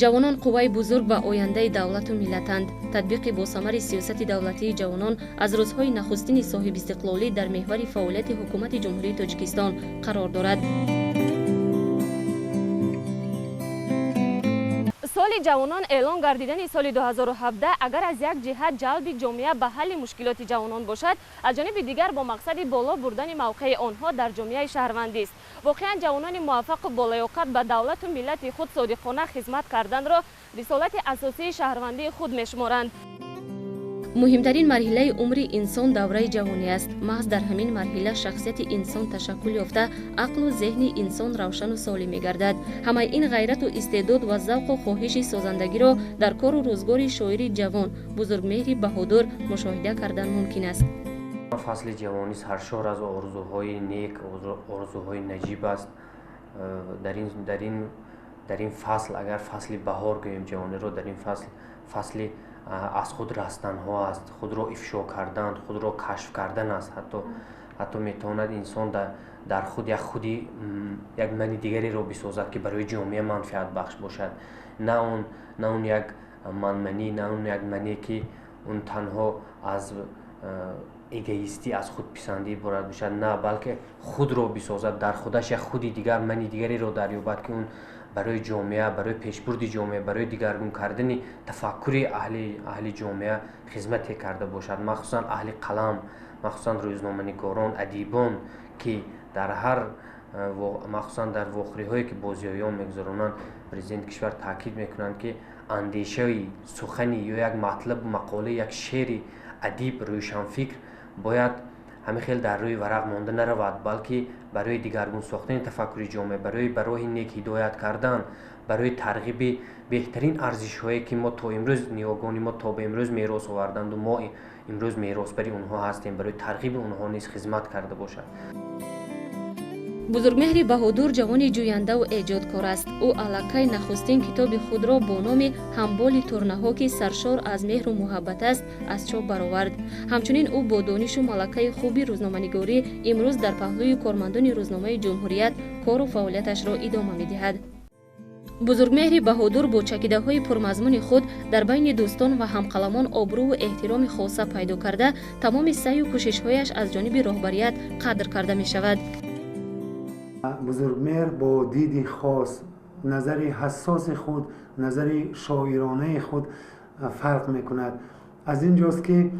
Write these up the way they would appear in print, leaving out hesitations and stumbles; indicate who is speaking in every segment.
Speaker 1: Ҷавонон қувваи бузург ва ояндаи давлату миллатанд. Татбиқи босамари сиёсати давлатии ҷавонон аз рӯзҳои нахустини соҳибистиқлолӣ дар меҳвари фаъолияти Ҳукумати Ҷумҳурии Тоҷикистон қарор дорад.
Speaker 2: Соли ҷавонон эълон гардидани соли 2017 агар аз як ҷиҳат ҷалби ҷомеа ба ҳалли мушкилоти ҷавонон бошад, аз ҷониби дигар бо мақсади боло бурдани мавқеи онҳо дар ҷомеаи шаҳрвандист. Воқеан, ҷавонони муваффақу болаёқат ба давлату миллати худ содиқона хизмат карданро рисолати асосии шаҳрвандии худ мешуморанд.
Speaker 1: Муҳимтарин марҳилаи умри инсон давраи ҷавонӣ аст. Маҳз дар ҳамин марҳила шахсияти инсон ташаккул ёфта, ақлу зеҳни инсон равшану солим мегардад. Ҳамаи ин ғайрату истеъдод ва завқу хоҳиши созандагиро дар кору рӯзгори шоири ҷавон Бузургмеҳри Баҳодур мушоҳида кардан мумкин аст.
Speaker 3: Фасли ҷавонӣ саршор аз орзуҳои нек, орзуҳои наҷиб аст. Дар ин фасл, агар фасли баҳор гӯем ҷавониро, дар ин фасл фасли аз худ растанҳо аст, худро ифшо кардан, худро кашф кардан аст. Ҳатто метавонад инсон дар худ як худи, як мани дигареро бисозад, ки барои ҷомеа манфиатбахш бошад, на он як манманӣ, на он як мане, ки он танҳо аз эгоистӣ, аз худписандӣ иборат бошад, на, балки худро бисозад, дар худаш як худи дигар, мани дигареро дарёбад, ки он барои ҷомеа, барои пешбурди ҷомеа, барои дигаргун кардани тафаккури аҳли ҷомеа хизмате карда бошад. Махсусан аҳли қалам, махсусан рӯзноманигорон, адибон, ки дар ҳар, махсусан дар вохӯриҳое, ки бо зиёиён мегузаронанд, президенти кишвар таъкид мекунанд, ки андешаи, сухани ё як матлабу мақолаи, як шеъри адиб, рӯшанфикр бояд ҳамин хел дар рӯи варақ монда наравад, балки барои дигаргун сохтани тафаккури ҷомеа, барои ба роҳи нек ҳидоят кардан, барои тарғиби беҳтарин арзишҳое, ки мо то имрӯз, ниёгони мо то ба имрӯз мерос оварданду мо имрӯз меросбари онҳо ҳастем, барои тарғиби онҳо низ хизмат карда бошад.
Speaker 1: Бузургмеҳри Баҳодур ҷавони ҷӯяндаву эҷодкор аст. Ӯ аллакай нахустин китоби худро бо номи «Ҳамболи турнаҳо», ки саршор аз меҳру муҳаббат аст, аз чоп баровард. Ҳамчунин ӯ бо донишу малакаи хуби рӯзноманигорӣ имрӯз дар паҳлӯи кормандони рӯзномаи «Ҷумҳурият» кору фаъолияташро идома медиҳад. Бузургмеҳри Баҳодур бо чакидаҳои пурмазмуни худ дар байни дӯстон ва ҳамқаламон обрӯву эҳтироми хоса пайдо карда, тамоми саъю кӯшишҳояш аз ҷониби роҳбарият қадр карда мешавад.
Speaker 4: Бузургмеҳр бо диди хос, назари ҳассоси худ, назари шоиронаи худ фарқ мекунад. Аз ин ҷост, ки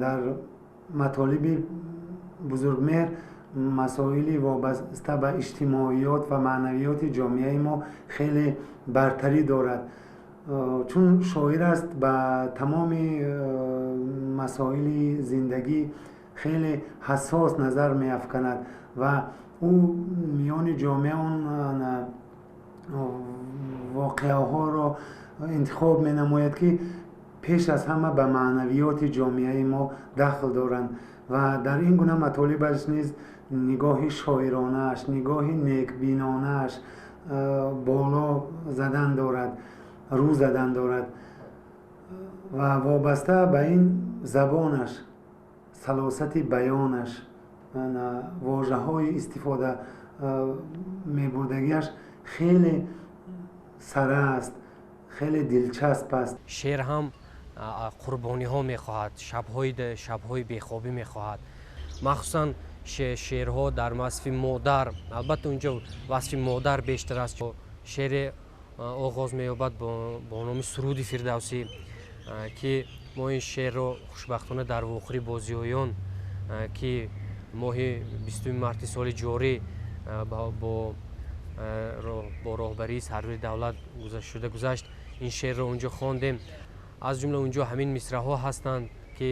Speaker 4: дар матолиби Бузургмеҳр масоили вобаста ба иҷтимоиёт ва маънавиёти ҷомеаи мо хеле бартарӣ дорад. Чун шоир аст, ба тамоми масоили зиндагӣ хеле ҳассос назар меафканад ва ӯ миёни ҷомеа он воқеаҳоро интихоб менамояд, ки пеш аз ҳама ба маънавиёти ҷомеаи мо дахл доранд, ва дар ин гуна матолибаш низ нигоҳи шоиронааш, нигоҳи некбинонааш боло задан дорад, рӯ задан дорад. Ва вобаста ба ин забонаш, салосати баёнаш, вожаҳои истифода мебурдагиаш хеле сара аст, хеле дилчасп аст.
Speaker 3: Шеър ҳам қурбониҳо мехоҳад, шабҳои бехобӣ мехоҳад, махсусан шеърҳо дар васфи модар. Албатта, унҷо васфи модар бештар аст. Шеъре оғоз меёбад бо номи «Суруди фирдавсӣ», ки мо ин шеърро хушбахтона дар вохӯрӣ бо зиёиён, ки моҳи 20 марти соли ҷорӣ бо роҳбарии сарвари давлат шуда гузашт, ин шеърро унҷо хондем. Аз ҷумла унҷо ҳамин мисраҳо ҳастанд, ки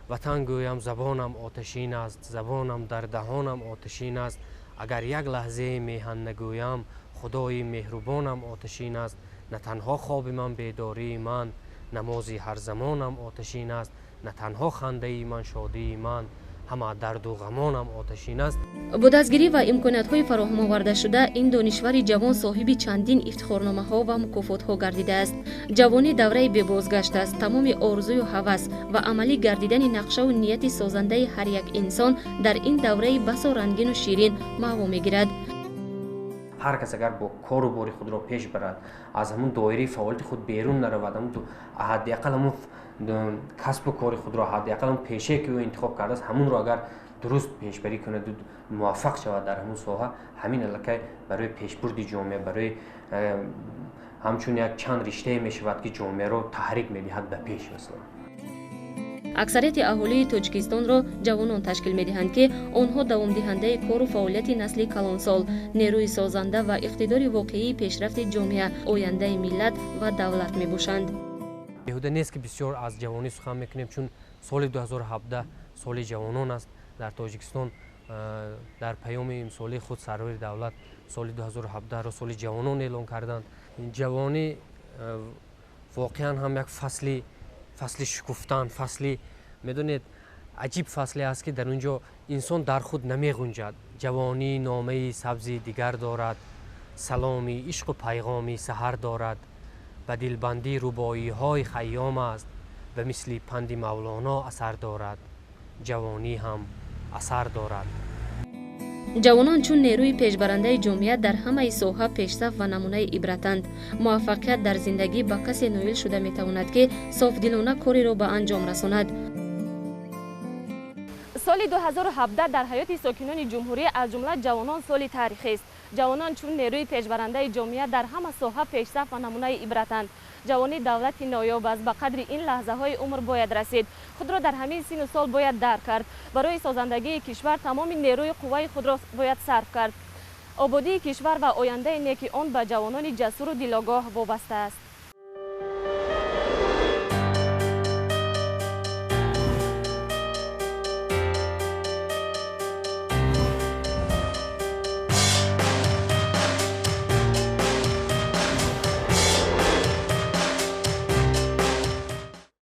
Speaker 3: «Ватан гӯям, забонам оташин аст, забонам дар даҳонам оташин аст. Агар як лаҳзаи меҳан нагӯям, худои меҳрубонам оташин аст. На танҳо хоби ман, бедории ман, намози ҳар замонам оташин аст. На танҳо хандаи ман, шодии ман, ҳама дарду ғамонам оташин аст».
Speaker 1: Бо дастгирӣ ва имкониятҳои фароҳамовардашуда ин донишвари ҷавон соҳиби чандин ифтихорномаҳо ва мукофотҳо гардидааст. Ҷавонӣ давраи бебозгашт аст. Тамоми орзую ҳавас ва амалӣ гардидани нақшаву нияти созандаи ҳар як инсон дар ин давраи басо рангину ширин маъво мегирад.
Speaker 3: Ҳар кас агар бо кору бори худро пеш барад, аз ҳамун доираи фаъолияти худ берун наравад, ҳамун ҳадди ақал ҳамун касбу кори худро, ҳадди ақал ҳамун пешае ки ӯ интихоб кардааст, ҳамунро агар дуруст пешбарӣ кунад, муваффақ шавад дар ҳамун соҳа, ҳамин аллакай барои пешбурди ҷомеа, барои ҳамчун як чанд риштае мешавад, ки ҷомеаро таҳрик медиҳад ба пеш, масалан.
Speaker 1: Аксарияти аҳолии Тоҷикистонро ҷавонон ташкил медиҳанд, ки онҳо давомдиҳандаи кору фаъолияти насли калонсол, нерӯи созанда ва иқтидори воқеии пешрафти ҷомеа, ояндаи миллат ва давлат мебошанд.
Speaker 3: Беҳуда нест, ки бисёр аз ҷавонӣ сухан мекунем, чун соли 2017 соли ҷавонон аст дар Тоҷикистон. Дар паёми имсолии худ сарвари давлат соли 2017-ро соли ҷавонон эълон карданд. Ҷавонӣ воқеан ҳам як фасли шукуфтан, фасли, медонед, аҷиб фасле аст, ки дар он ҷо инсон дар худ намеғунҷад. Ҷавонӣ номаи сабзи дигар дорад, саломи ишқу пайғоми саҳар дорад, ба дилбандӣ рубоиҳои Хайём аст, ба мисли панди Мавлоно асар дорад. Ҷавонӣ ҳам асар дорад.
Speaker 1: Ҷавонон чун нерӯи пешбарандаи ҷомеа дар ҳамаи соҳа пешсаф ва намунаи ибратанд. Муваффақият дар зиндагӣ ба касе ноил шуда метавонад, ки софдилона кореро ба анҷом расонад.
Speaker 2: Соли 2017 дар ҳаёти сокинони ҷумҳурӣ, аз ҷумла ҷавонон, соли таърихист. Ҷавонон чун нерӯи пешбарандаи ҷомеа дар ҳама соҳа пешсаф ва намунаи ибратанд. Ҷавонӣ давлати ноёб аст. Ба қадри ин лаҳзаҳои умр бояд расид, худро дар ҳамин сину сол бояд дарк кард, барои созандагии кишвар тамоми нерӯи қувваи худро бояд сарф кард. Ободии кишвар ва ояндаи неки он ба ҷавонони ҷасуру дилогоҳ вобаста аст.